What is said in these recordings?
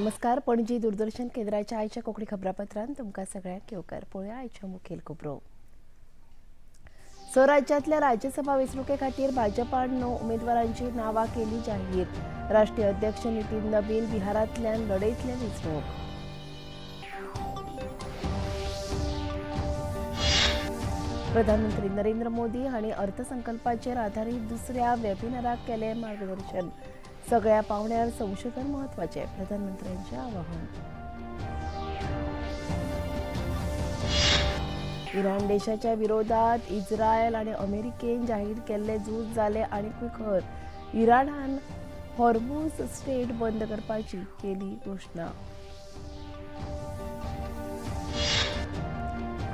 नमस्कार, पणजी दूरदर्शन केंद्राच्या आयच्या कोंकणी खबरापत्रांत तुमकां सगळ्यांक येवकार. पळोवया आयच्यो मुखेल खबरो. स्वराज्यांतल्या राज्यसभा वेंचणुके खातीर भाजपान 9 उमेदवारांची नांवां केली जाहीर. राष्ट्रीय अध्यक्ष नितीन नबीन बिहारांतल्यान लढयतले वेंचणूक. प्रधानमंत्री नरेंद्र मोदी हांणी अर्थसंकल्पाचेर आधारीत दुसऱ्या वेबिनाराक केलें मार्गदर्शन. सगळ्या पावंड्यार संशोधन म्हत्वाचें, प्रधानमंत्र्यांचें आवाहन. इराण देशाच्या विरोधात इस्रायल आनी अमेरिकेन जाहीर केल्ले झूज जालें आनीकूय खर. इराणान हॉर्मुझ स्ट्रेट बंद करपाची केली घोशणा.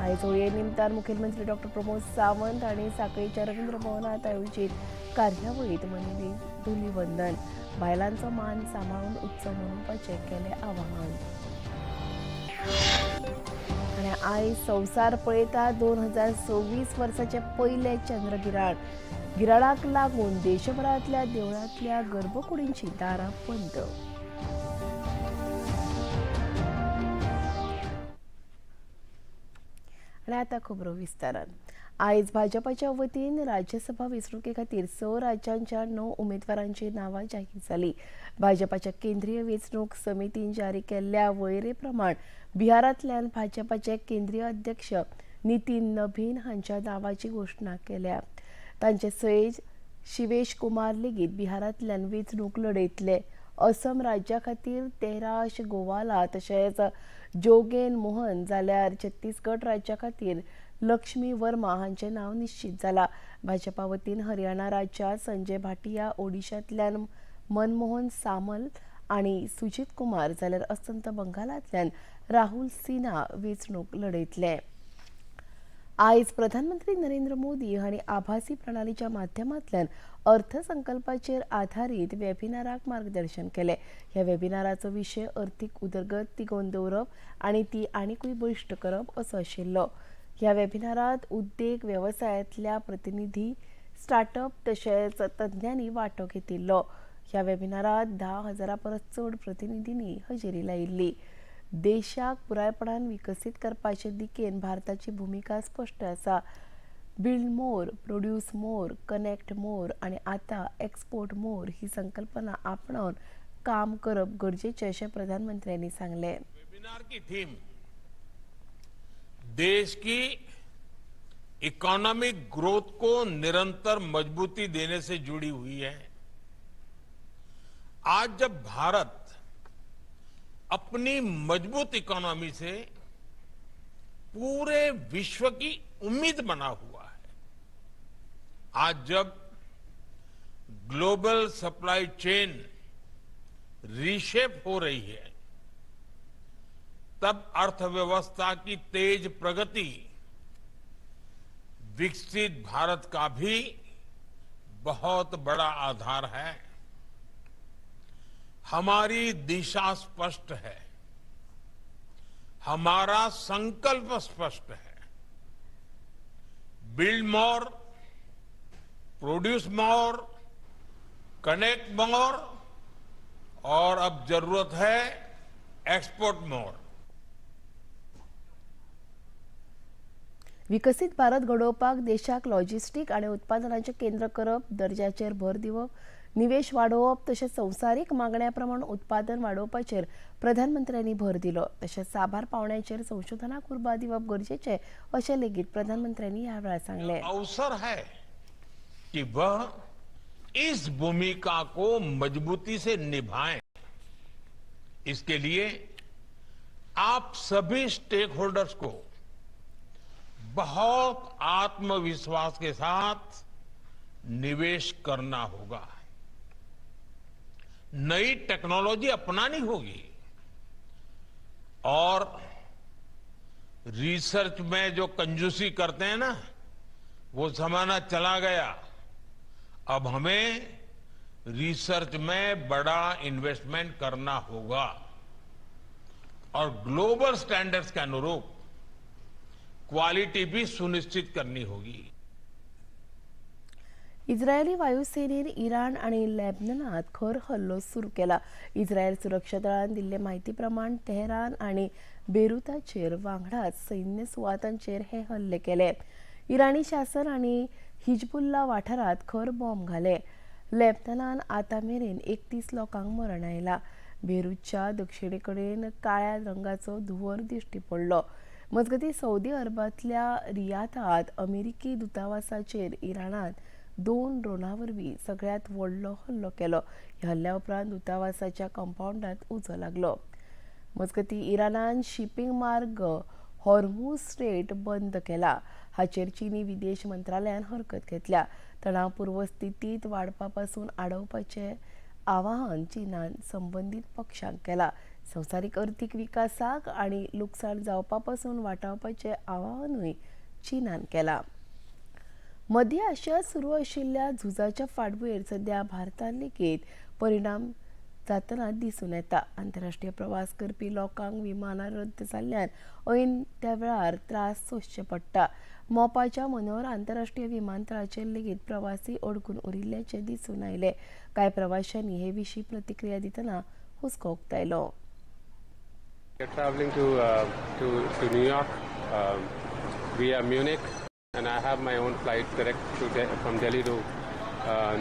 आयज होळये निमतान मुखेलमंत्री डॉक्टर प्रमोद सावंत हांणी सांखळीच्या रवींद्र भवनात आयोजीत कार्यावळीत मनयली धुलीवंदन. बायलांचो मान सांबाळून उत्सव मनोवपाचें केलें आवाहन. आनी आयज संवसार पळयता 2026 वर्साचें पयलें चंद्रगिराण. गिराणाक लागून देशभरांतल्या देवळांतल्या गर्भकुडींची दारां बंद. आनी आतां खबरो विस्तारान. आयज भाजपाच्या वतीन राज्यसभा वेंचणुके खातीर 6 राज्यांच्या 9 उमेदवारांची नांवां जाहीर जाली. भाजपाच्या केंद्रीय वेंचणूक समितीन जारी केल्ल्या वळेरे प्रमाण बिहारांतल्यान भाजपाचे केंद्रीय अध्यक्ष नितीन नबीन हांच्या नांवाची घोशणा केल्या. तांचे सयत शिवेश कुमार लेगीत बिहारांतल्यान वेंचणूक लढयतले. असम राज्या खातीर तेराश गोवाला तशेंच जोगेन मोहन, जाल्यार छत्तीसगड राज्या खातीर लक्ष्मी वर्मा हांचें नांव निश्चित जाला. भाजपा वतीन हरियाणा राज्यांत संजय भाटिया, ओडिशांतल्यान मनमोहन सामल आनी सुजीत कुमार, जाल्यार अस्तंत बंगालांतल्यान राहुल सिन्हा वेंचणूक लढयतले. आयज प्रधानमंत्री नरेंद्र मोदी हांणी आभासी प्रणालीच्या माध्यमांतल्यान अर्थसंकल्पाचेर आधारीत वेबिनाराक मार्गदर्शन केलें. ह्या वेबिनाराचो विशय अर्थीक उदरगत तिगोवन दवरप आनी ती आनीकूय बळिश्ट करप असो आशिल्लो. ह्या वेबिनारात उद्देग वेवसायांतल्या प्रतिनिधी, स्टार्टअप तशेंच तज्ञांनी वांटो घेतिल्लो. ह्या वेबिनारात 10,000 परस चड प्रतिनिधींनी हजेरी लायिल्ली. देशाक पुरायपणान विकसीत करपाचे दिकेन भारताची भुमिका स्पश्ट आसा. Build more, produce more, connect more आनी आतां एक्सपोर्ट मोर ही संकल्पना आपणावन काम करप गरजेचें अशें प्रधानमंत्र्यांनी सांगलें. वेबिनार की थीम देश की इकोनॉमिक ग्रोथ को निरंतर मजबूती देने से जुड़ी हुई है. आज जब भारत अपनी मजबूत इकोनॉमी से पूरे विश्व की उम्मीद बना हुआ है, आज जब ग्लोबल सप्लाई चेन रीशेप हो रही है, तब अर्थव्यवस्था की तेज प्रगति विकसित भारत का भी बहुत बड़ा आधार है. हमारी दिशा स्पष्ट है, हमारा संकल्प स्पष्ट है. Build more, produce more, connect more और अब जरूरत है एक्सपोर्ट मोर. विकसीत भारत घडोवपाक देशाक लॉजिस्टीक आनी उत्पादनाचें केंद्र करप, दर्जाचेर भर दिवप, निवेश वाडोवप तशेंच संवसारीक मागण्या प्रमाण उत्पादन वाडोवपाचेर प्रधानमंत्र्यांनी भर दिलो. तशेंच साबार पावंड्याचेर संशोधनाक उर्बा दिवप गरजेचें अशें लेगीत प्रधानमंत्र्यांनी ह्या वेळार सांगलें. अवसर है कि वह इस भूमिका को मजबूती से निभाएं. इसके लिए आप सभी स्टेक होल्डर्स को बहुत आत्मविश्वास के साथ निवेश करना होगा, नई टेक्नोलॉजी अपनानी होगी और रिसर्च में जो कंजूसी करते हैं ना, वो जमाना चला गया. अब हमें रिसर्च में बड़ा इन्वेस्टमेंट करना होगा और ग्लोबल स्टैंडर्ड्स के अनुरूप क्वालिटी भी सुनिश्चित करनी होगी. इस्रायली वायुसेनेन इराण आनी लेबननांत खर हल्लो सुरू केला. इस्रायल सुरक्षा दळान दिल्ले म्हायती प्रमाण तेहरान आनी बेरुताचेर वांगडाच सैन्य सुवातांचेर हे हल्ले केले. इराणी शासन आनी हिजबुल्ला वाठारांत खर बॉम्ब घाले. लेबननान आतां मेरेन 31 लोकांक मरण आयला. बेरूतच्या दक्षिणे कडेन काळ्या रंगाचो धुंवर दिश्टी पडलो. मजगतीं सौदी अरबांतल्या रियादांत अमेरिकी दूतावासाचेर इराणान 2 ड्रोना वरवीं सगळ्यांत व्हडलो हल्लो केलो. ह्या हल्ल्या उपरांत दूतावासाच्या कंपाउंडांत उजो लागलो. मजगतीं इराणान शिपिंग मार्ग हॉर्मुझ स्ट्रेट बंद केला. हाचेर चीनी विदेश मंत्रालयान हरकत घेतल्या. तणाव पूर्वस्थितींत वाडपा पासून आडोवपाचें आवाहन चीनान संबंदीत पक्षांक केला. संवसारीक अर्थीक विकासाक आनी लुकसाण जावपा पासून वाटावपाचें आवाहनूय चीनान केलां. मध्य आशियांत सुरू आशिल्ल्या झुजाच्या फाटभुंयेर सध्या भारतान लेगीत परिणाम जातना दिसून येता. आंतरराष्ट्रीय प्रवास करपी लोकांक विमानां रद्द जाल्ल्यान ऐन त्या वेळार त्रास सोंसचे पडटा. मोपाच्या मनोहर आंतरराष्ट्रीय विमानतळाचेर लेगीत प्रवासी अडकून उरिल्ल्याचें दिसून आयलें. कांय प्रवाशांनी हे विशीं प्रतिक्रिया दितना हुस्को उक्तायलो. Traveling to New York via Munich, and I have my own flight direct from Delhi to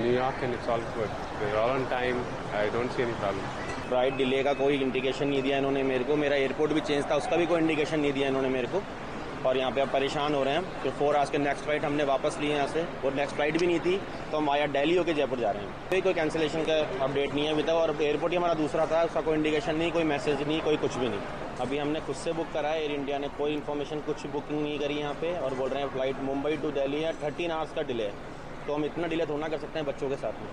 New York, and it's all good. We're all on time. I don't see any problem. Flight delay का कोई indication नहीं दिया इन्होंने मेरे को. मेरा airport भी change था, उसका भी कोई इंडिकेशन नहीं दिया इन्होंने मेरे को. और यहाँ पे अब परेशान हो रहे हैं. फिर 4 आवर्स के नेक्स्ट फ्लाइट हमने वापस ली है यहाँ से, और नेक्स्ट फ्लाइट भी नहीं थी, तो हम वाया दिल्ली होके जयपुर जा रहे हैं. कोई कैंसिलेशन का अपडेट नहीं है अभी तक. और एयरपोर्ट ही हमारा दूसरा था, उसका कोई इंडिकेशन नहीं, कोई मैसेज नहीं, कोई कुछ भी नहीं. अभी हमने खुद से बुक करा है. एयर इंडिया ने कोई इन्फॉर्मेशन, कुछ बुकिंग नहीं करी यहाँ पे. और बोल रहे हैं फ्लाइट मुंबई टू दिल्ली है, 13 आवर्स का डिले है. तो हम इतना डिले थोड़ा ना कर सकते हैं बच्चों के साथ में.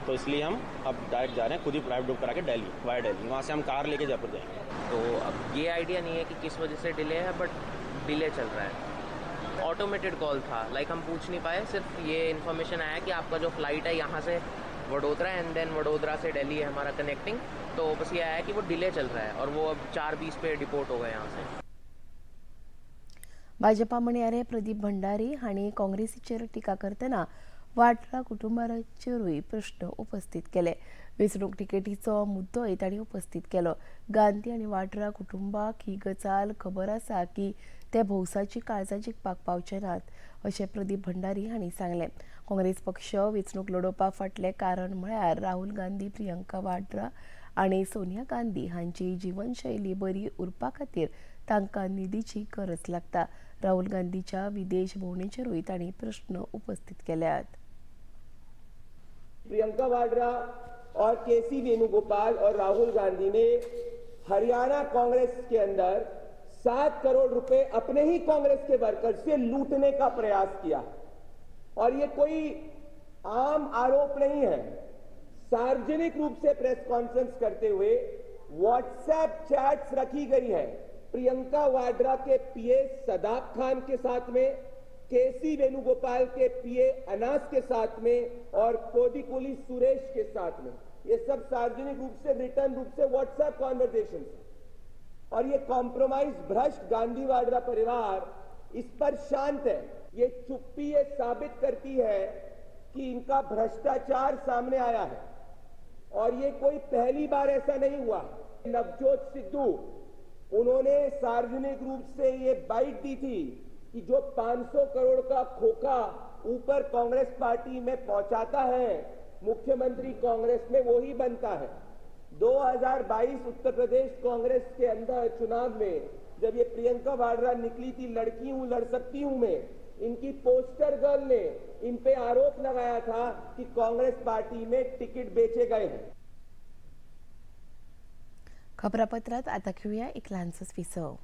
तो इसलिए हम अब डायरेक्ट जा रहे हैं, खुद ही फ्लाइट बुक करा के दिल्ली, वाया दिल्ली. वहाँ से हम कार लेके जयपुर जाएंगे. तो अब ये आइडिया नहीं है कि किस वजह से डिले है, बट डिले चल रहा है. ऑटोमेटेड कॉल था, लाइक हम पूछ नहीं पाए. सिर्फ ये इन्फॉर्मेशन आया कि आपका जो फ्लाइट है यहाँ से वडोदरा एंड then Vadodara से दिल्ली है हमारा कनेक्टिंग. तो बस ये आया कि वो डिले चल रहा है और वो अब 4:20 पे डिपोर्ट हो गए यहाँ से. भाजपा म्हणयारे प्रदीप भंडारी हांणी काँग्रेसीचेर टिका करतना वाड्रा कुटुंबाचेरूय प्रश्न उपस्थित केले. वेंचणूक तिकेटीचो मुद्दोय तांणी उपस्थित केलो. गांधी आनी वाड्रा कुटुंबाक ही गजाल खबर आसा की ते भौसाची काळजां जिखपाक पावचे नात अशें प्रदीप भंडारी हांणी सांगलें. काँग्रेस पक्ष वेंचणूक लडोवपा फाटलें कारण म्हळ्यार राहुल गांधी, प्रियंका वाड्रा आनी सोनिया गांधी हांची जीवनशैली बरी उरपा खातीर तांकां निधीची गरज लागता. राहुल गांधीच्या विदेश भोंवडेचेरूय तांणी प्रश्न उपस्थित केल्यात. प्रियंका वाड्रा और केसी वेणुगोपाल और राहुल गांधी ने हरियाणा कांग्रेस के अंदर 7 करोड़ रुपए अपने ही कांग्रेस के वर्कर से लूटने का प्रयास किया. और ये कोई आम आरोप नहीं है. सार्वजनिक रूप से प्रेस कॉन्फ्रेंस करते हुए व्हाट्सएप चैट्स रखी गई है प्रियंका वाड्रा के पीए सदाब खान के साथ में, केसी वेणुगोपाल के पीए अनास के साथ में और कोडिकुली सुरेश के साथ में. ये सब सार्वजनिक रूप से, रिटर्न रूप से व्हाट्सएप कॉन्वर्जेशन है. और ये कॉम्प्रोमाइज भ्रष्ट गांधी वाड्रा परिवार इस पर शांत है. ये चुप्पी ये साबित करती है कि इनका भ्रष्टाचार सामने आया है. और ये कोई पहली बार ऐसा नहीं हुआ. नवजोत सिद्धू, उन्होंने सार्वजनिक रूप से ये बाइट दी थी कि जो 500 करोड़ का खोखा ऊपर कांग्रेस पार्टी में पहुंचाता है, मुख्यमंत्री कांग्रेस में वो ही बनता है. 2022 उत्तर प्रदेश कांग्रेस के अंदर चुनाव में जब ये प्रियंका वाड्रा निकली थी, लड़की हूं लड़ सकती हूं मैं, इनकी पोस्टर गर्ल ने इन पे आरोप लगाया था कि कांग्रेस पार्टी में टिकट बेचे गए हैं. खबरापत्रात आता घेऊया एक ल्हानसोच विसव.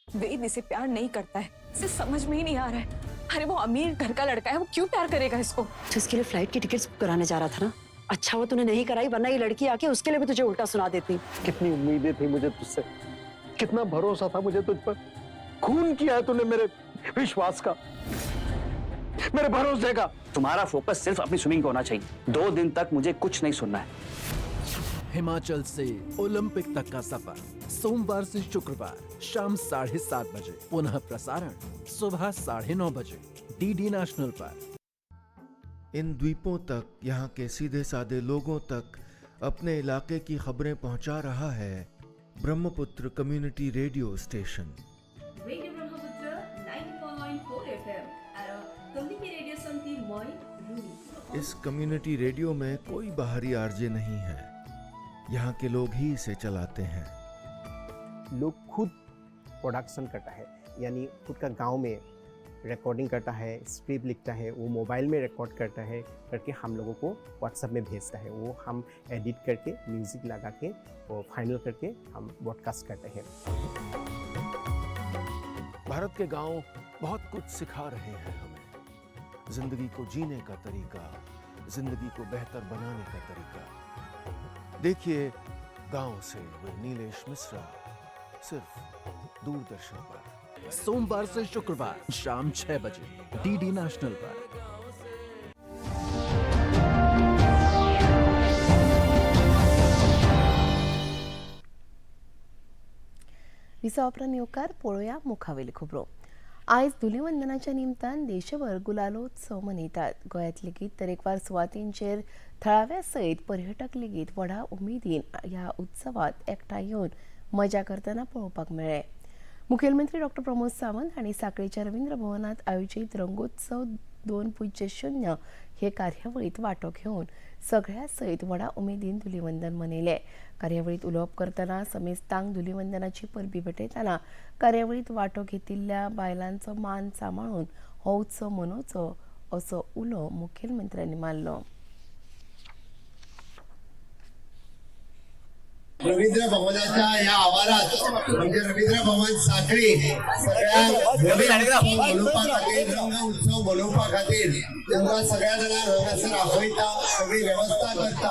वेद इसे प्यार नहीं करता है, इसे समझ में ही नहीं आ रहा है. अरे वो अमीर घर का लड़का है, वो क्यों प्यार करेगा इसको? तो इसके लिए फ्लाइट की टिकट्स बुक कराने जा रहा था ना. अच्छा वो तूने नहीं कराई, वरना ये लड़की आके उसके लिए भी तुझे उल्टा सुना देती. कितनी उम्मीदें थी मुझे तुझसे, कितना भरोसा था मुझे तुझ पर. खून किया है तूने मेरे विश्वास का, मेरे भरोसे का. तुम्हारा फोकस सिर्फ अपनी स्विमिंग पे होना चाहिए. 2 दिन तक मुझे कुछ नहीं सुनना है. हिमाचल से ओलंपिक तक का सफर, सोमवार से शुक्रवार शाम 7:30 बजे, पुनः प्रसारण सुबह 9:30 बजे डीडी नेशनल पर। इन द्वीपों तक, यहाँ के सीधे साधे लोगों तक अपने इलाके की खबरें पहुँचा रहा है Brahmaputra community radio station. Radio Brahmaputra 90.4 FM community radio समिति मई। इस कम्युनिटी रेडियो में कोई बाहरी आरजे नहीं है, यहाँ के लोग ही इसे चलाते हैं। लोग खुद प्रोडक्शन करता है, यानी खुद का गांव में रिकॉर्डिंग करता है, स्क्रिप्ट लिखता है, वो मोबाइल में रिकॉर्ड करता है करके हम लोगों को व्हाट्सएप में भेजता है, वो हम एडिट करके म्यूज़िक लगा के वो फाइनल करके हम ब्रॉडकास्ट करते हैं। भारत के गांव बहुत कुछ सिखा रहे हैं हमें, जिंदगी को जीने का तरीका, जिंदगी को बेहतर बनाने का तरीका। देखिए गांव से वे नीलेश मिश्रा, सिर्फ दूरदर्शन पर। सोमवार से शुक्रवार शाम 6 बजे डीडी नेशनल पर। विसा उपरांत येवकार पळोवया मुखावेली खबरो। आयज धुलिवंदनाच्या निमतान देशभर गुलालोत्सव मनयतात। गोंयांत लेगीत तरेकवार सुवातींचेर थळाव्या सयत पर्यटक लेगीत व्हडा उमेदीन ह्या उत्सवात एकठांय येवन मजा करतना पळोवपाक मेळ्ळें। मुखेलमंत्री डॉक्टर प्रमोद सावंत हांणी सांखळेच्या रवींद्र भवनांत आयोजीत रंगोत्सव 2.0 हे कार्यावळींत वांटो घेवन सगळ्या सयत व्हडा उमेदीन धुलिवंदन मनयलें। कार्यावळींत उलोवप करतना समेस्तांक धुलिवंदनाची परबी भेटयतना कार्यावळींत वांटो घेतिल्ल्या बायलांचो मान सांबाळून हो उत्सव मनोवचो असो उलो मुखेलमंत्र्यांनी मारलो। रवींद्र भवनाच्या या आवारात म्हणजे रवींद्र भवन सांखळी सगळ्या मनोवपा खातीर रंग उत्सव मनोवपा खातीर तुमकां सगळ्या जाणांक हांगासर आपयता, सगळी वेवस्था करता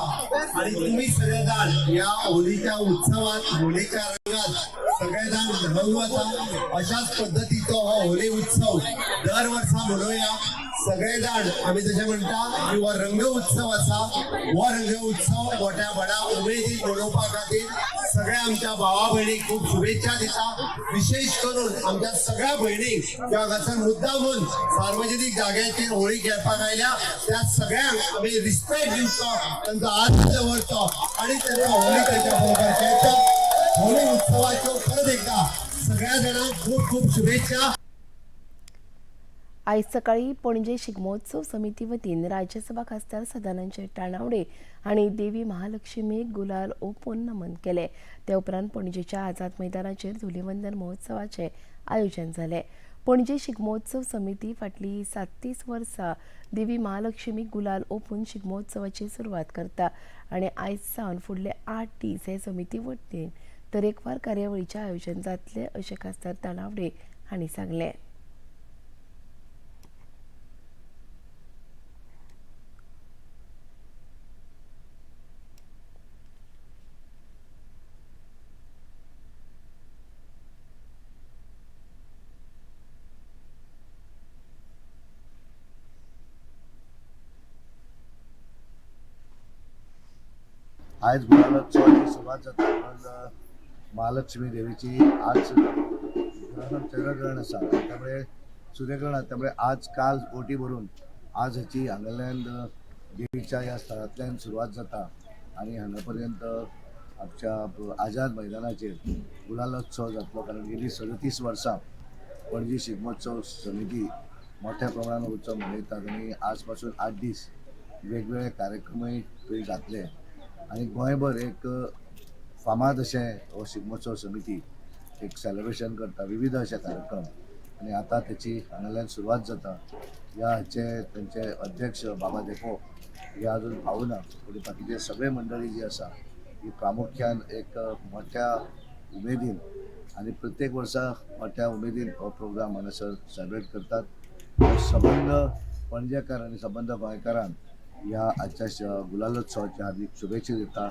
आणि तुमी सगळे जाण ह्या होलीच्या उत्सवात होलीच्या रंगात सगळे जाण रंग वता। अशाच पद्दतीचो हो होली उत्सव दर वर्सा मनोवया। सगळे जाण आमी जशें म्हणटा की हो रंग उत्सव आसा, हो रंग उत्सव मोठ्या व्हडा उमेदीन मनोवपा खातीर सगळ्या आमच्या भावा भयणीक खूब शुभेच्छा दिता। विशेष करून आमच्या सगळ्या भयणींक ज्या हांगासर मुद्दामून सार्वजनीक जाग्याचेर होळी खेळपाक आयल्या त्या सगळ्यांक आमी रिस्पेक्ट दिवचो, तांचो आदर दवरचो आनी तांकां होळी तांच्या बरोबर खेळचो। होळी उत्सवाच्यो परत एकदा सगळ्या जाणांक खूब खूब शुभेच्छा। आयज सकाळी पणजे शिगमोत्सव समिती वतीन राज्यसभा खासदार सदानंद शेट तानावडे हांणी देवी महालक्ष्मीक गुलाल ओंपून नमन केलें। ते उपरांत पणजेच्या आझाद मैदानाचेर धुलिवंदन महोत्सवाचें आयोजन जालें। पणजे शिगमोत्सव समिती फाटलीं 37 वर्सां देवी महालक्ष्मीक गुलाल ओंपून शिगमोत्सवाची सुरवात करता आनी आयज सावन फुडले 8 दीस हे समिती वतीन तरेकवार कार्यावळीचें आयोजन जातलें अशें खासदार तानावडे हांणी सांगलें। आयज गुलालोत्सवाची सुरवात जाता म्हणून महालक्ष्मी देवीची आज ग्रहण चंद्रग्रहण आसा, त्यामुळे सूर्यग्रहण आसा, त्यामुळे आज काल ओटी भरून आज हाची हांगाल्यान देवीच्या ह्या स्थळांतल्यान सुरवात जाता आनी हांगा पर्यंत आमच्या आझाद मैदानाचेर गुलालोत्सव जातलो। कारण गेली 37 वर्सां पणजी शिगमोत्सव समिती मोठ्या प्रमाणात उत्सव मनयतात आनी आज पासून 8 दीस वेगवेगळे कार्यक्रमय थंय जातले आनी गोंयभर एक फामाद अशें हो शिगमोत्सव समिती एक सेलिब्रेशन करता, विविध अशे कार्यक्रम आनी आतां तेची हांगाल्यान सुरवात जाता। ह्या हाचे तेंचे अध्यक्ष बाबा धेंपो हे अजून पावना, पूण बाकीचे सगळे मंडळी जी आसा ही प्रामुख्यान एक मोठ्या उमेदीन आनी प्रत्येक वर्सा मोठ्या उमेदीन हो प्रोग्राम हांगासर सेलिब्रेट करतात। सबंद पणजेकार आनी सबंद गोंयकारांक ह्या आजच्या गुलालोत्सवाच्या हार्दिक शुभेच्छा दिता।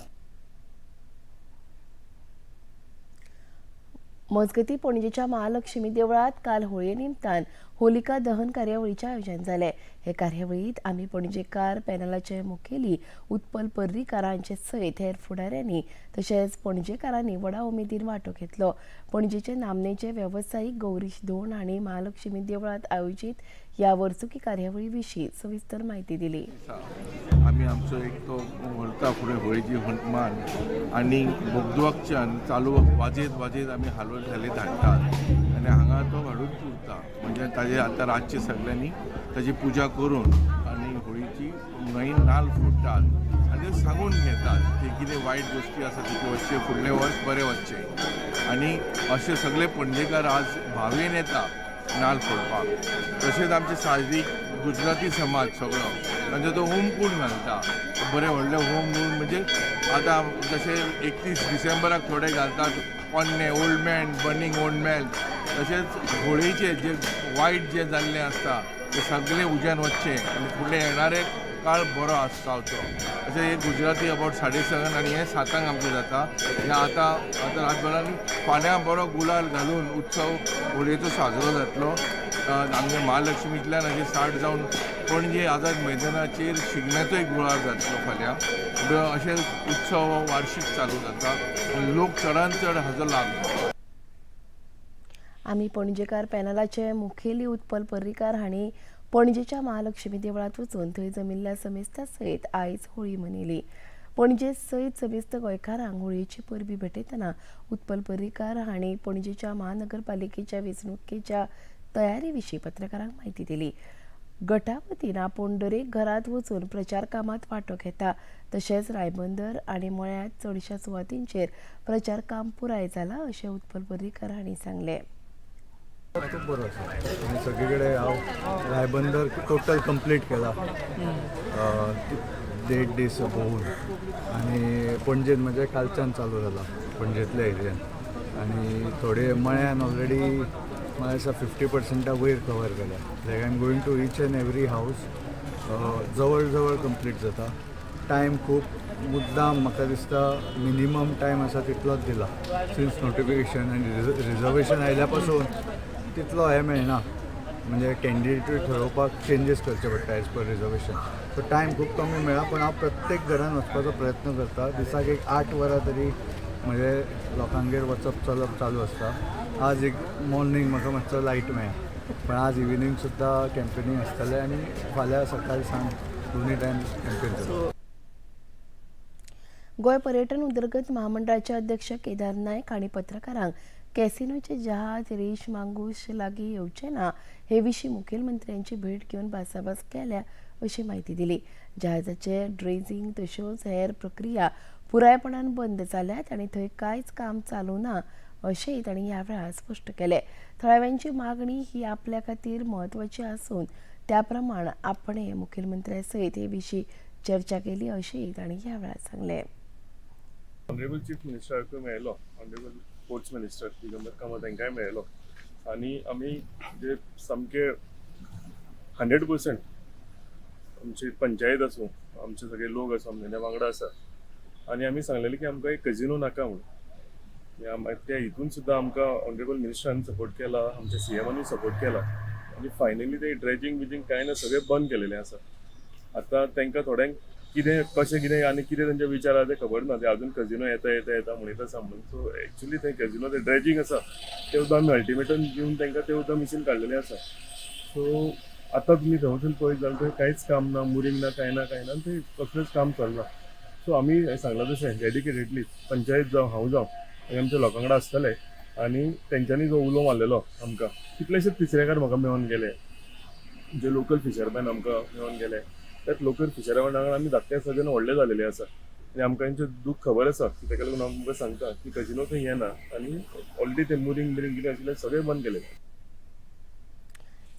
मजगतीं पणजेच्या महालक्ष्मी देवळांत काल होळये निमतान होलिका दहन कार्यावळीचें आयोजन जालें. हे कार्यावळींत आमी पणजेकार पॅनलाचे मुखेली उत्पल पर्रीकार हांचे सयत हेर फुडाऱ्यांनी तशेंच पणजेकारांनी व्हडा उमेदीन वांटो घेतलो. पणजेचे नामनेचे वेवसायीक गौरीश धोंड हांणी महालक्ष्मी देवळांत आयोजीत ह्या वर्सुकी कार्यावळी विशीं सविस्तर म्हायती दिली. आमी आमचो एक तो व्हरता फुडें होळयेची मान आनी बोगदुवाकच्यान चालू वाजयत वाजयत आमी हालवत घालीत धाडटात आनी हांगा तो हाडून पुरता. म्हणजे ताजे आतां रातचे सगळ्यांनी ताजी पुजा करून आनी होळीची नवीन नाल फोडटात आनी ते सांगून घेतात की कितें वायट गोश्टी आसा तितून वचचें, फुडलें वर्स बरें वचचें. आनी अशे सगळे पणजेकार आज भावेन येता नाल फोडपाक. तशेंच आमचे साजरी गुजराती समाज सगळो तांचो तो होमकूंड घालता, बरें व्हडलें होम म्हणजे आतां जशें 31 डिसेंबराक थोडे घालतात पोन्ने old man burning old man, तशेंच होळयेचे जे वायट जे जाल्लें आसता ते सगळें उज्यान वचचें आनी फुडले येणारे काळ बरो आसता. अशें हे गुजराती अबावट 7:30 आनी हें 7 आमचें जाता. हें आतां आतां रातभरान फाल्यां बरो गुलाल घालून उत्सव होळयेचो साजरो जातलो. आमच्या महालक्ष्मींतल्यान अशें स्टार्ट जावन पणजे आझाद मैदानाचेर शिगम्याचो एक गुळार जातलो फाल्यां. अशें उत्सव वार्षीक चालू जाता आनी लोक चडान चड हाजो लाभ घेता. आमी पणजेकार पॅनलाचे मुखेली उत्पल पर्रीकार हांणी पणजेच्या महालक्ष्मी देवळांत वचून थंय जमिल्ल्या समेस्ता सयत आयज होळी मनयली. पणजे सयत समेस्त गोंयकारांक होळयेची परबी भेटयतना उत्पल पर्रीकार हांणी पणजेच्या महानगरपालिकेच्या वेंचणुकेच्या तयारी विशीं पत्रकारांक म्हायती दिली. गटा वतीन आपूण दरेक घरांत वचून प्रचार कामांत वांटो घेता. तशेंच रायबंदर आनी मळ्यांत चडश्या सुवातींचेर प्रचार काम पुराय जालां अशें उत्पल पर्रीकार हांणी सांगलें. खूब बरो आसा आनी सगळे कडेन हांव रायबंदर टोटल कंप्लीट केला 1.5 दीस भोंवून आनी पणजेन म्हणजे कालच्यान चालू जाला पणजेंतल्या एरियान आनी थोडे मळ्यान ऑलरेडी म्हाका दिसता 50% वयर कवर केल्या. Like I am going to each and every house, जवळ जवळ कंप्लीट जाता. टायम खूब मुद्दाम म्हाका दिसता मिनिमम टायम आसा तितलोच दिला. सिन्स नोटिफिकेशन आनी रिजर्वेशन आयल्या पासून तितलो हें मेळना, म्हणजे कॅन्डिडेटूय ठरोवपाक चेंजीस करचे पडटा as per reservation. So time खूब कमी मेळ्ळा, पूण हांव प्रत्येक घरान वचपाचो प्रयत्न करता. दिसाक एक 8 वरां तरी म्हणजे लोकांगेर वचप चलप चालू आसता. आज एक मॉर्निंग म्हाका मातसो लायट मेळ्ळा, पण आज इव्हिनींग सुद्दां कॅम्पेनींग आसतलें आनी फाल्यां सकाळी सांज दोनूय टायम कॅम्पेन जातलो. गोंय पर्यटन उदरगत महामंडळाचे अध्यक्ष केदार नायक हांणी पत्रकारांक कॅसिनोचे जहाज रेश मांगूश लागीं येवचें ना हे विशीं मुखेलमंत्र्यांची भेट घेवन भासाभास केल्या अशी म्हायती दिली. जहाजाचे ड्रेजिंग तश्योच हेर प्रक्रिया पुरायपणान बंद जाल्यात आनी थंय कांयच काम चालू ना अशेंय तांणी ह्या वेळार स्पश्ट केलें. थळाव्यांची मागणी ही आपल्या खातीर म्हत्वाची आसून त्या प्रमाण आपणे मुखेलमंत्र्या सयत हे विशीं चर्चा केली अशेंय तांणी ह्या वेळार सांगलें. ऑनरेबल चीफ मिनिस्टराकूय मेळ्ळो, honourable sports minister Digambar Kamat हांकांय मेळ्ळो आनी आमी जे सामके 100% आमची पंचायत आसूं, आमचे सगळे लोक आसूं, आमच्या वांगडा आसा आनी आमी सांगलेलें की आमकां एक कजिनो नाका म्हणून. त्या हितून सुद्दां आमकां ऑनरेबल मिनिस्टरान सपोर्ट केला, आमच्या सीएमानूय सपोर्ट केला आनी फायनली ते ड्रेजिंग बिजिंग कांय ना सगळें बंद केलेलें आसा. आतां तांकां थोड्यांक कितें कशें कितें आनी कितें तेंचे विचार आसा तें खबर ना, ते अजून कजिनो येता येता येता म्हणीत आसा म्हणून. सो एक्चुली ते कजिनो ते ड्रेजिंग आसा तें सुद्दां आमी अल्टिमेटम दिवन तांकां तें सुद्दां मिशीन काडलेलें आसा. सो आतां तुमी थंयसून पळयत जाल्यार थंय कांयच काम ना, मुरींग ना, कांय ना कांय ना, थंय कसलेंच काम चलना. सो आमी सांगलां तशें डेडिकेटेडली पंचायत जावं हांव जावं आमी आमच्या लोकां वांगडा आसतले आनी तेंच्यांनी जो उलो मारलेलो आमकां कितलेशेच तिसरेकार म्हाका मेळोन गेले, जे लोकल फिशरमॅन आमकां मेळोन गेले, त्याच लोकल फिशरमॅना वांगडा आमी धाकटे आसतना व्हडले जालेले आसा आनी आमकां तेंचें दूख खबर आसा की ताका लागून आमकां सांगता की कजिनो थंय येना आनी ऑलरेडी ते मुरींग बिरींग कितें आशिल्लें सगळें बंद केलें.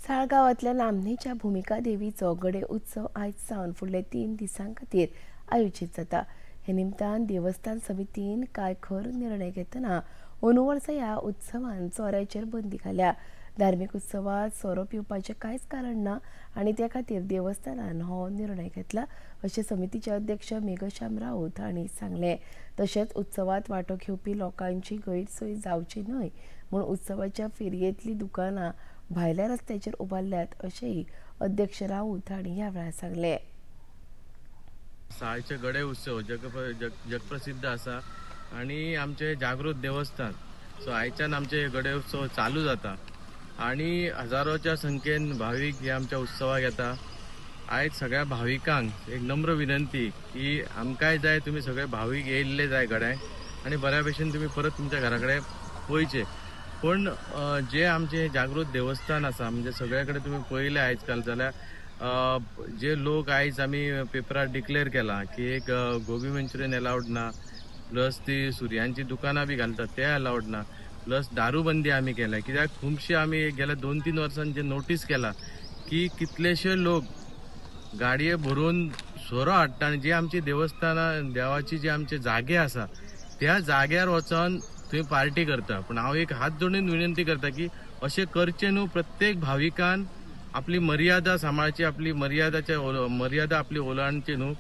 साळगांवांतल्या नामनेच्या भुमिका देवीचो गडे उत्सव आयज सावन फुडले 3 दिसां खातीर आयोजीत जाता. हे निमतान देवस्थान समितीन कांय खर निर्णय घेतना अंदू वर्सा ह्या उत्सवान सोऱ्याचेर बंदी घाल्या. धार्मीक उत्सवात सोरो पिवपाचें कांयच कारण ना आनी त्या खातीर देवस्थानान हो निर्णय घेतला अशें समितीचे अध्यक्ष मेघश्याम राऊत हांणी सांगलें. तशेंच उत्सवात वांटो घेवपी लोकांची गैरसोय जावची न्हय म्हूण उत्सवाच्या फेरयेंतलीं दुकानां भायल्या रस्त्याचेर उबारल्यात अशेंय अध्यक्ष राऊत हांणी ह्या वेळार सांगलें. साळचे गडे उत्सव जगप्रसिद्ध आसा आनी आमचे जागृत देवस्थान. सो आयच्यान आमचे गडे उत्सव चालू जाता आनी हजारोच्या संख्येन भावीक हे आमच्या उत्सवाक येता. आयज सगळ्या भाविकांक एक नम्र विनंती की आमकांय जाय तुमी सगळे भावीक येयल्ले जाय गड्यांक आनी बऱ्या भशेन तुमी परत तुमच्या घरा कडेन वयचे. पूण जे आमचे जागृत देवस्थान आसा म्हणजे सगळे कडेन तुमी पळयलें आयज काल जाल्यार जे लोक आयज आमी पेपरार डिक्लेर केला की एक गोबी मंचुरियन अलावड ना, प्लस ती सुरयांची दुकानां बी घालतात ते अलावड ना, प्लस दारूबंदी आमी केल्या. कित्याक खुबशे आमी गेल्या 2-3 वर्सांचे जे नोटीस केला की कितलेशे लोक गाडये भरून सोरो हाडटा आनी जी आमची देवस्थानां देवाची जे आमचे जागे आसा त्या जाग्यार वचोन थंय पार्टी करता. पूण हांव एक हात जोडून विनंती करता की अशें करचें न्हू. प्रत्येक भाविकान आपली मर्यादा सांबाळची, आपली मर्यादा आपली ओलांडची न्हू.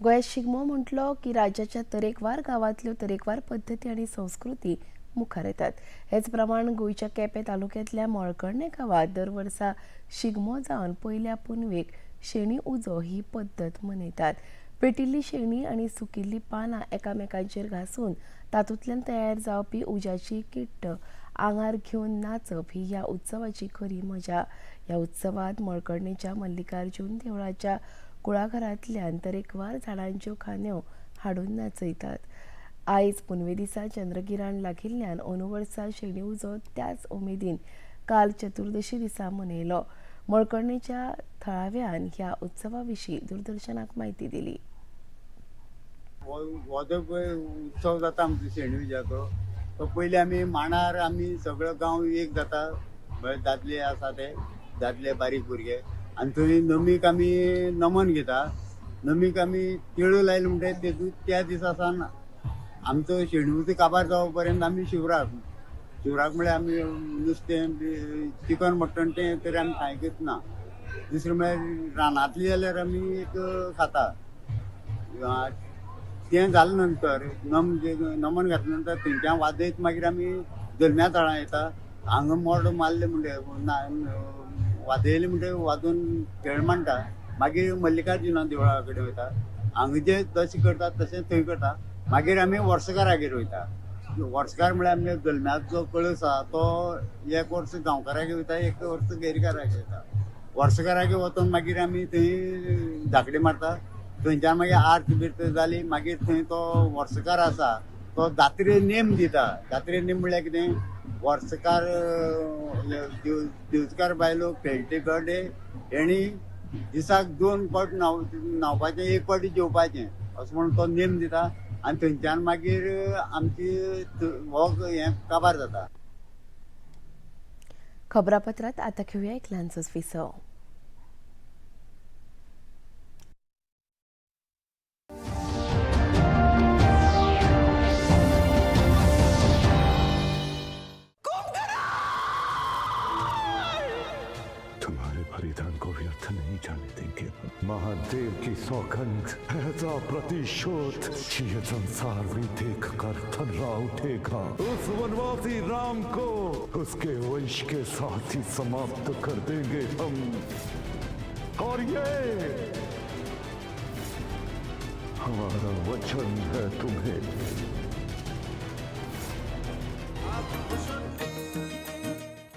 गोंयांत शिगमो म्हटलो की राज्याच्या तरेकवार गांवांतल्यो तरेकवार पद्दती आनी संस्कृती मुखार येतात. हेच प्रमाण गोंयच्या केपें तालुक्यांतल्या मळकर्णे गांवांत दर वर्सा शिगमो जावन पयल्या पुनवेक शेणी उजो ही पद्दत मनयतात. पेटिल्ली शेणी आनी सुकिल्लीं पानां एकामेकांचेर घासून तातूंतल्यान तयार जावपी उज्याची किट्ट आंगार घेवन नाचप ही ह्या उत्सवाची खरी मजा. ह्या उत्सवांत मळकर्णेच्या मल्लिकार्जुन देवळाच्या कुळागरांतल्यान तरेकवार झाडांच्यो खांद्यो हाडून नाचयतात. आयज पुनवे दिसा चंद्रगिराण लागिल्ल्यान अंदू वर्सा शेणी उजो त्याच उमेदीन काल चतुर्दशी दिसा मनयलो. मळकर्णेच्या थळाव्यान ह्या उत्सवा विशीं दूरदर्शनाक म्हायती दिली. हो जो पळय उत्सव जाता आमचो शेणी उज्याचो तो पयलीं आमी मांडार आमी सगळो गांव एक जाता, म्हळ्यार दादले आसा ते दादले बारीक भुरगे, आनी थंय नमीक आमी नमन घेता. नमीक आमी तिळो लायले म्हणटकीर तेतून त्या दिसा सावन आमचो शेणी उजो काबार जावपा पर्यंत आमी शिवराक शिवराक म्हळ्यार आमी नुस्तें चिकन मटण तें तरी आमी खायकच ना. दुसरें म्हळ्यार रानांतली जाल्यार आमी एक खाता. तें जालें नंतर नमन घातले नंतर थंयच्यान वाजयत मागीर आमी जल्म्या तळां येता. हांगा मोड मारलें म्हणटकीर वाजयलें म्हणटकीर वाजोवन खेळ मांडटा. मागीर मल्लिकार्जुना देवळा कडेन वयता. हांगा जे जशें करता तशें थंय करता. मागीर आमी वर्सकारागेर वयता. वर्सकार म्हळ्यार आमगे जल्म्याचो जो कळस आसा तो एक वर्स गांवकारागेर वयता, एक वर्स गेरकारागेर वयता. वर्सकारागेर वचून मागीर आमी थंय धाकडी मारता. थंयच्यान मागीर आर्त बिर्त जाली मागीर थंय तो वर्सकार आसा तो जात्रे नेम दिता. जात्रे नेम म्हळ्यार कितें, वर्सकार दिवचकार बायलो खेळटे गडे हेणी दिसाक 2 फावट न्हांवपाचें, 1 फावटी जेवपाचें अशें म्हणून तो नेम दिता. आनी थंयच्यान मागीर आमची हो हें काबार जाता. खबरापत्रांत आतां घेवया एक ल्हानसोच विसव. तुम्हारे बलिदान को व्यर्थ नहीं जाने देंगे. महादेव की सौगंध, ऐसा प्रतिशोध ये संसार भी देख कर थर्रा उठेगा. उस वनवासी राम को उसके वंश के साथ ही समाप्त कर देंगे हम. और ये हमारा वचन है तुम्हें.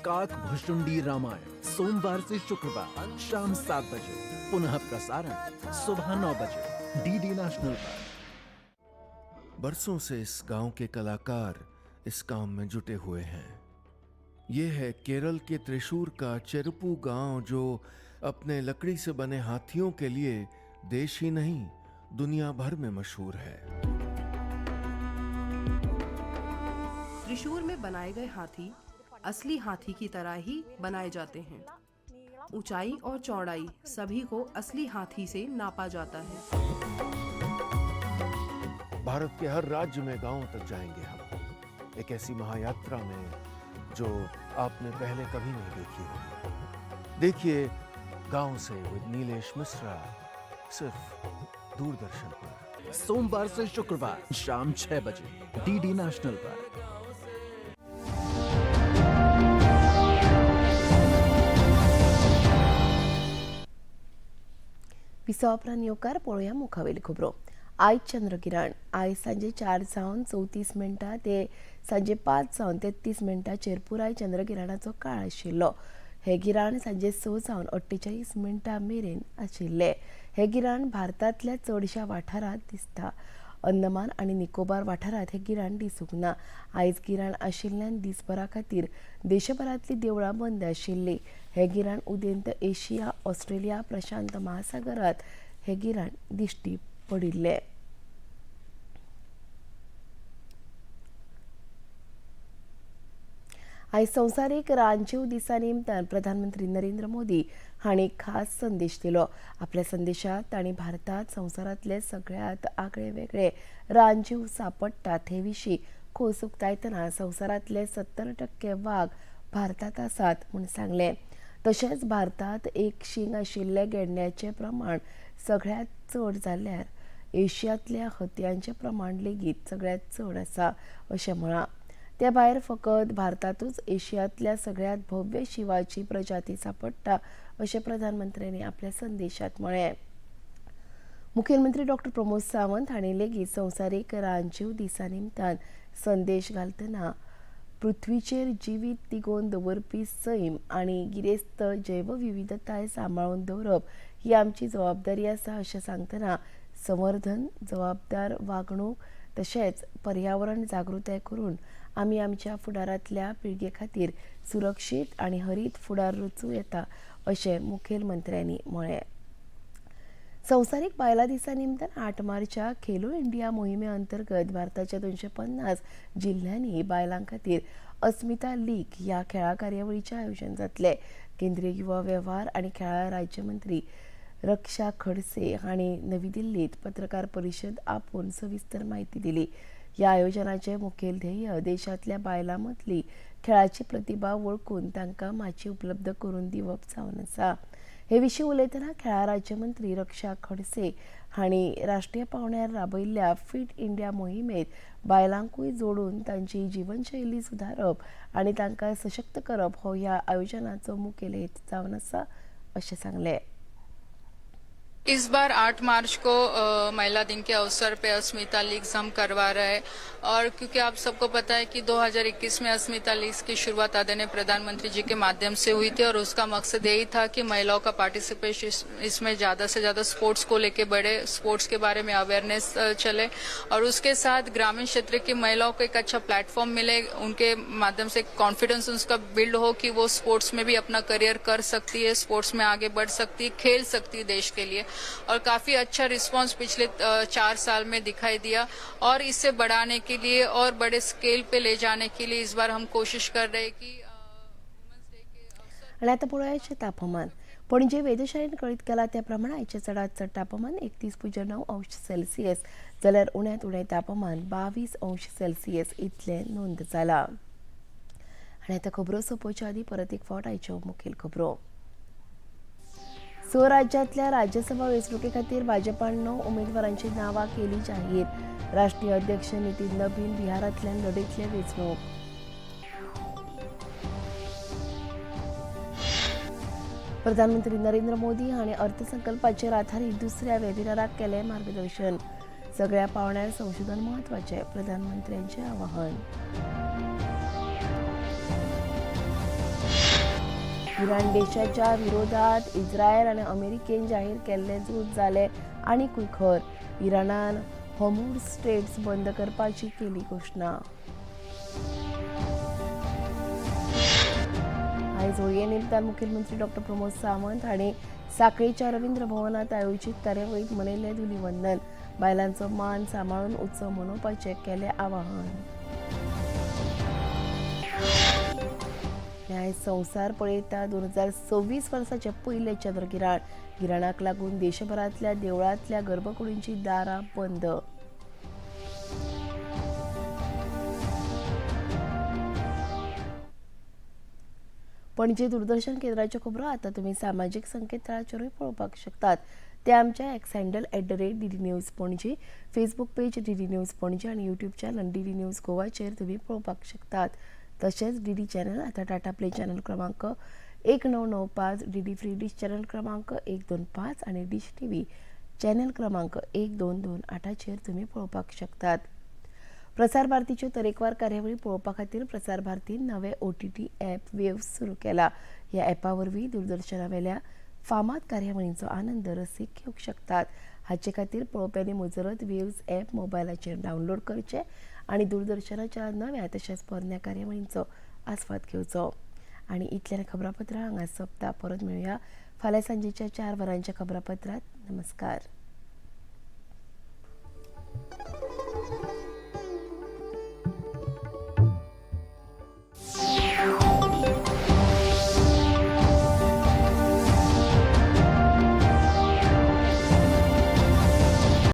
काक भुशुंडी रामायण सोमवार से शुक्रवार शाम 7 बजे, पुनः प्रसारण सुबह 9 बजे डीडी नेशनल पर. बरसों से इस गांव के कलाकार इस काम में जुटे हुए हैं. ये है केरल के त्रिशूर का चेरुपू गांव, जो अपने लकड़ी से बने हाथियों के लिए देश ही नहीं दुनिया भर में मशहूर है. त्रिशूर में बनाए गए हाथी असली हाथी की तरह ही बनाए जाते हैं. ऊंचाई और चौड़ाई सभी को असली हाथी से नापा जाता है. भारत के हर राज्य में गांवों तक जाएंगे हम, एक ऐसी महायात्रा में जो आपने पहले कभी नहीं देखी होगी. देखिए गांव से विद नीलेश मिश्रा, सिर्फ दूरदर्शन पर, सोमवार से शुक्रवार शाम 6 बजे डीडी नेशनल पर. विसवा उपरांत येवकार पळोवया मुखावेली खबरो. आयज चंद्रकिरण. आयज सांजे 4:34 ते सांजे 5:33 पुराय चंद्रकिरणाचो काळ आशिल्लो. हे गिराण सांजे 6:48 मेरेन आशिल्ले. हे गिराण भारतांतल्या चडशा वाठारांत दिसता. अंदमान आनी निकोबार वाठारांत हे गिराण दिसूंक ना. आयज गिराण आशिल्ल्यान दिसभरा खातीर देशभरांतली देवळां बंद आशिल्ली. हे गिराण उदेंत एशिया, ऑस्ट्रेलिया, प्रशांत महासागरांत हे गिराण दिश्टी पडिल्ले. आयज संवसारीक रानजीव दिसा निमतान प्रधानमंत्री नरेंद्र मोदी हांणी खास संदेश दिलो. आपल्या संदेशात तांणी भारतांत संवसारांतले सगळ्यांत आगळे वेगळे रानजीव सांपडटात हे विशीं खोस उक्तायतना संवसारांतले 70% वाग भारतांत आसात म्हूण सांगलें. तशेंच भारतांत एक शिंग आशिल्ले गेंड्याचें प्रमाण सगळ्यांत चड जाल्यार एशियांतल्या हतयांचें प्रमाण लेगीत सगळ्यांत चड आसा अशें म्हळां. त्या भायर फकत भारतांतूच एशियांतल्या सगळ्यांत भव्य शिवाची प्रजाती सांपडटा अशें प्रधानमंत्र्यांनी आपल्या संदेशात म्हळें. मुखेलमंत्री डॉक्टर प्रमोद सावंत हांणी लेगीत संवसारीक रानजीव दिसा निमतान संदेश घालतना पृथ्वीचेर जिवीत तिगोवन दवरपी सैम आनी गिरेस्त जैवविविधताय सांबाळून दवरप ही आमची जबाबदारी आसा अशें सांगतना संवर्धन, जबाबदार वागणूक तशेंच पर्यावरण जागृताय करून आमी आमच्या फुडारांतल्या पिळगे खातीर सुरक्षीत आनी हरीत फुडार रचूं येता अशें मुखेलमंत्र्यांनी म्हळें. संवसारीक बायलां दिसा निमतान 8 मार्चाक खेलो इंडिया मोहिमे अंतर्गत भारताच्या 250 जिल्ह्यांनी बायलां खातीर अस्मिता लीग ह्या खेळां कार्यावळीचें आयोजन जातलें. केंद्रीय युवा वेव्हार आनी खेळां राज्यमंत्री रक्षा खडसे हांणी नवी दिल्लीत पत्रकार परिशद आपोवन सविस्तर म्हायती दिली. ह्या आयोजनाचें मुखेल ध्येय देशांतल्या बायलां मदली खेळाची प्रतिभा वळखून तांकां माची उपलब्ध करून दिवप जावन आसा. हे विशीं उलयतना खेळां राज्यमंत्री रक्षा खडसे हांणी राष्ट्रीय पांवड्यार राबयल्ल्या फिट इंडिया मोहिमेंत बायलांकूय जोडून तांची जिवनशैली सुदारप आनी तांकां सशक्त करप हो ह्या आयोजनाचो मुखेल हेत जावन आसा अशें सांगलें. इस बार 8 मार्च को महिला दिन के अवसर पे अस्मिता लीग्स हम करवा रहे हैं और क्योंकि आप सबको पता है कि 2021 में अस्मिता लीग्स की शुरुआत आदरणीय प्रधानमंत्री जी के माध्यम से हुई थी और उसका मकसद यही था कि महिलाओं का पार्टिसिपेशन इसमें ज़्यादा से ज़्यादा स्पोर्ट्स को लेके बढ़े, स्पोर्ट्स के बारे में अवेयरनेस चले और उसके साथ ग्रामीण क्षेत्र की महिलाओं को एक अच्छा प्लेटफॉर्म मिले, उनके माध्यम से कॉन्फिडेंस उसका बिल्ड हो कि वो स्पोर्ट्स में भी अपना करियर कर सकती है, स्पोर्ट्स में आगे बढ़ सकती है, खेल सकती है देश के लिए। और काफी अच्छा रिस्पांस पिछले 4 साल में दिखाई दिया और इसे बढ़ाने के लिए और बड़े स्केल पे ले जाने के लिए इस बार हम कोशिश कर रहे हैं कि आणि आता पळोवया तापमान. पणजे वेधशाळेन कळीत केला त्या प्रमाण आयचें चडांत चड तापमान 31.9 अंश सेल्सियस जाल्यार उण्यांत उणें तापमान 22 अंश सेल्सियस इतलें नोंद जालां. आनी आतां खबरो सोंपोवच्या आदीं परत एक फावट आयच्यो मुखेल खबरो. 6 राज्यांतल्या राज्यसभा वेंचणुके खातीर भाजपान 9 उमेदवारांची नांवां केली जाहीर. राष्ट्रीय अध्यक्ष नितीन नबीन बिहारांतल्यान लढयतले वेंचणूक. प्रधानमंत्री नरेंद्र मोदी हांणी अर्थसंकल्पाचेर आधारीत दुसऱ्या वेबिनाराक केलें मार्गदर्शन. सगळ्या पांवड्यार संशोधन म्हत्वाचें, प्रधानमंत्र्यांचें आवाहन. इराण देशाच्या विरोधात इस्रायल आनी अमेरिकेन जाहीर केल्लें झूज जालें आनीकूय खर. इराणान होर्मुझ स्ट्रेट्स बंद करपाची केली घोशणा. आयज होळये निमतान मुखेलमंत्री डॉक्टर प्रमोद सावंत हांणी साखळीच्या रवींद्र भवनात आयोजीत कार्यावळीत मनयलें धुलिवंदन. बायलांचो मान सांबाळून उत्सव मनोवपाचें केलें आवाहन. आयज संवसार पळयता 2026 वर्साचें पयलें चंद्रगिराण. गिराणाक लागून देशभरांतल्या देवळांतल्या गर्भकुडींची दारां बंद. पणजे दूरदर्शन केंद्राच्यो खबरो आतां तुमी सामाजीक संकेतथळाचेरूय पळोवपाक शकतात. ते आमच्या X handle @DD News Panaji, Facebook page DD News Panaji आनी यूट्यूब चॅनल DD news गोवाचेर तुमी पळोवपाक शकतात. तशेंच DD channel आतां टाटा प्ले चॅनल क्रमांक 1995, DD free dish channel क्रमांक 125 आनी डिश टीव्ही चॅनल क्रमांक 1228चेर तुमी पळोवपाक शकतात. प्रसार भारतीच्यो तरेकवार कार्यावळी पळोवपा खातीर प्रसार भारतीन नवे OTT app वेव्स सुरू केला. ह्या ॲपा वरवीं दूरदर्शनावेल्या फामाद कार्यावळींचो आनंद रसीक घेवंक शकतात. हाचे खातीर पळोवप्यांनी मुजरत वेव्स ॲप मोबायलाचेर डावनलोड करचें आनी दूरदर्शनाच्या नव्या तशेंच पोरण्या कार्यावळींचो आस्वाद घेवचो. आनी इतल्यान खबरापत्रां हांगा सोंपता. परत मेळुया फाल्यां सांजेच्या 4 वरांच्या खबरापत्रांत. नमस्कार.